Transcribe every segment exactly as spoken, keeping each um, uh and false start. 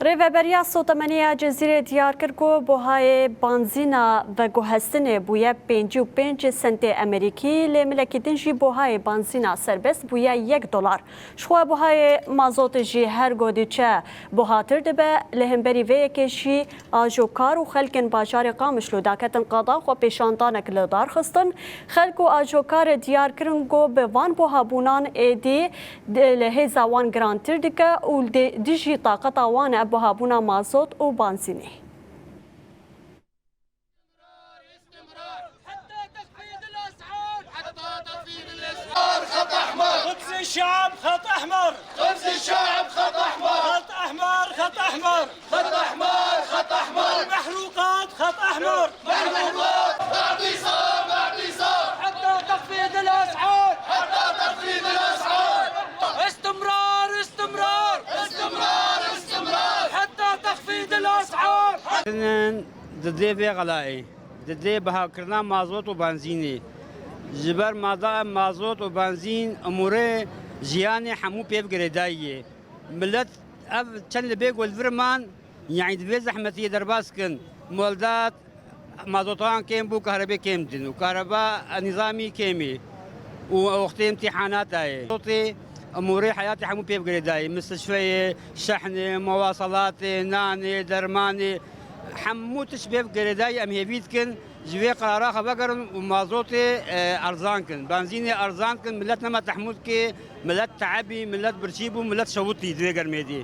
Rêveberiya Sotemeniya Cezîrê diyar kir ku buhayê banzîna veguhestinê bûye pêncî û pênc sentê Amerîkî, lê milekî din jî buhayê banzîna serbest bûye yek dolar. Jixwe buhayê mazotê jî her go diçe buhatir dibe. Li hemberî vê yekê jî ajokar û xelkên bajarê Qamişlo daketin qada xwepêşandanek li dar xistin. Xelk û ajokar diyar kirin ku bi van buhabûnan êdî di-, li hêza wan girantir dike û li dê-, dijî taqeta wan e buhabûna mazot û banzînê. استمرار، استمرار. حتى تخفيض الأسعار. حتى تخفيض الأسعار. خط أحمر. خبز الشعب خط أحمر. خبز الشعب خط أحمر. خط أحمر، خط أحمر. خط أحمر، خط أحمر. المحروقات خط أحمر. محروقات. اعتصام، اعتصام. حتى تخفيض الأسعار. حتى تخفيض الأسعار. استمرار، استمرار. استمرار، استمرار. حتى تخفيض الأسعار. Di dê vê xelayê, di dê bihakirina mazot û benzînê. Ji ber mada mazot û benzîn, umûrê jiyanê hemû pê bi girêdayî ye. Milet ev çend li bê ku li vir man, yanî di vê zehmetiyê derbas kin. Moldat, mazotan kêm bû, kahrebe kêm din û kahreba nîzamî kêm e û wextê îmtîhanata ye. Mazotê, umûrê heyatê hemû pê bi girêdayî. Mistişfeyê, şehnê, mewasalatê, nanê, dermanê, hemû tişt pê bi girêdayî. Em hêvî dikin ji vê qerara xwe vegerin û mazotê, e, erzan kin, benzînê erzan kin, milet nema tehmûl dike, milet teebî, milet birçî bû, milet şewitî di vê germê de.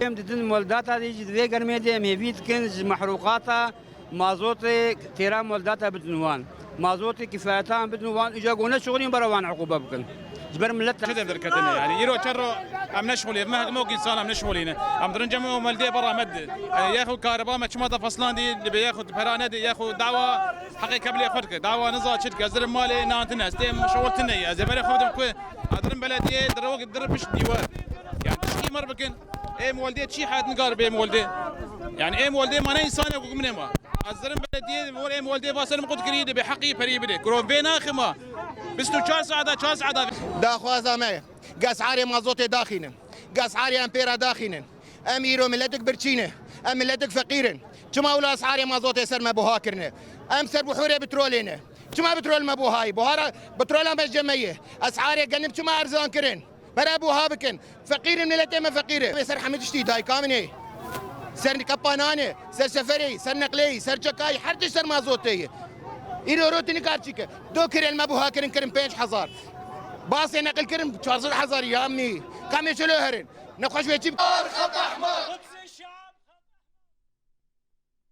Em didin moldata dê jî di vê germê de em hêvî dikin ji mehrûqata mazotê têra moldata bidin wan. Mazotê kifayetan bidin wan, îca ku neşixulîn bera wan uqûbe bikin. Ji ber milet Çi de derketine yani? Îro çerro em neşixulî, me hekme wek însan em neşixulîne. Em dirin cem û meldê bera me di. Yani, yaxu kareba me çima da faslandî, dibe yaxu pera nedi, yaxu dawa heqê kebilê xwe dike. Dawa niza çi dike, ez dirim malê nan tine, ez têm şixul tine ye. Ez ê berê xwe bidim ku, ez dirim belediyê, dire wek dire pişt dîwar. Yani, tişkî mer bikin. Êm weldê çi hayat nigar bê êm weldê. Yani, êm weldê ma ne însanê ku min ê ma. Ez dirim belediyê, vor êm weldê va serim qut kirî, dibe heqî perî bide. Kuro vê naxima. Bîst û çar saeta, çar saeta. Daxwaza me ye. Gesarê mazotê daxînin. Gesarê em pê re daxînin. Em îro miletik birçî ne. Em miletik feqîr in. Çima wilo esarê mazotê ser me buha kirine? Em ser buhurê petrolê ne. Çima petrol me buhayî? Buhara petrola me ji me ye. Esarê genim çima erzan kirin? Bere buha bikin. Feqîr in, miletê me feqîr e. Wê ser hemî tiştî dayika min ê. Ser kepa nanê, ser seferê, ser neqlê, ser çekayî, her tişt ser mazotê ye. Îro rotî nikar çîke. Do kirên me buha kirin, kirin pênc hezar. Basê neqil kirin çar sed hezar ya mî. Kamê çilo herin. Nexweş wê çi? Xet ehmer.